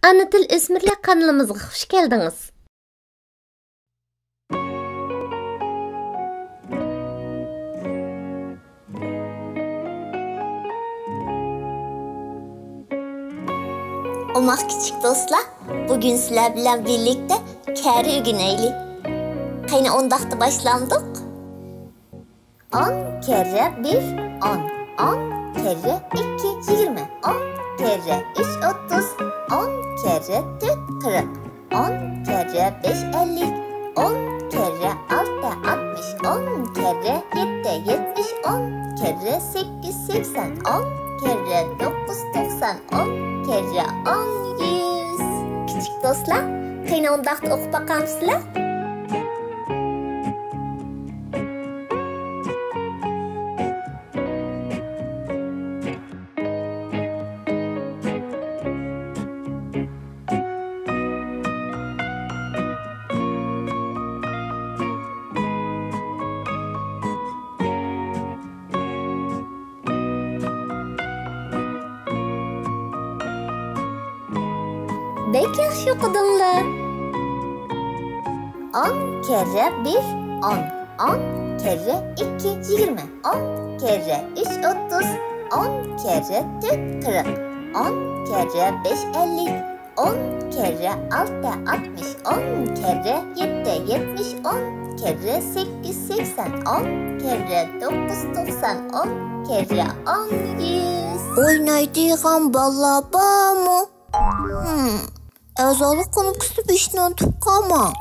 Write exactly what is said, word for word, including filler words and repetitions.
ئانا تىل ئۆسمۈرلەر قانىلىمىزغا خۇش كەلدىڭىز. ئوماق كىچىك دوستلار، بۈگۈن سىلەر بىلەن بىرلىكتە كەررە ئۆگىنەيلى. قېنى، ئۇنداقتا باشلامدۇق؟ ئون كەررە بىر، ئون. ئون كەررە ئىككى، يىگىرمە. ئون كەررە ئۈچ، ئوتتۇز. ئون كەررە تۆت، قىرىق. ئون كەررە بەش، ئەللىك. ئون كەررە ئالتە، ئاتمىش. ئون كەررە يەتتە، يەتمىش. ئون كەررە سەككىز، سەكسەن. ئون كەررە توققۇز، توقسان. ئون كەررە ئون، يۈز. كىچىك دوستلار، قېنى، ئۇنداقتا ئوقۇپ باقامسىلەر؟ بەك ياخشى ئوقۇدۇڭلار. ئون كەررە بىر، ئون. ئون كەررە ئىككى، يىگىرمە. ئون كەررە ئۈچ، ئوتتۇز. ئون كەررە تۆت، قىرىق. ئون كەررە بەش، ئەللىك. ئون كەررە ئالتە، ئاتمىش. ئون كەررە يەتتە، يەتمىش. ئون كەررە سەككىز، سەكسەن. ئون كەررە توققۇز، توقسان. ئون كەررە ئون، يۈز. ئوينايدىغان بالىلار بارمۇ؟ ھىم، ئەزالىق كۇنۇپكىسىنى بېشىنى ئۇنتۇپ قالماڭ.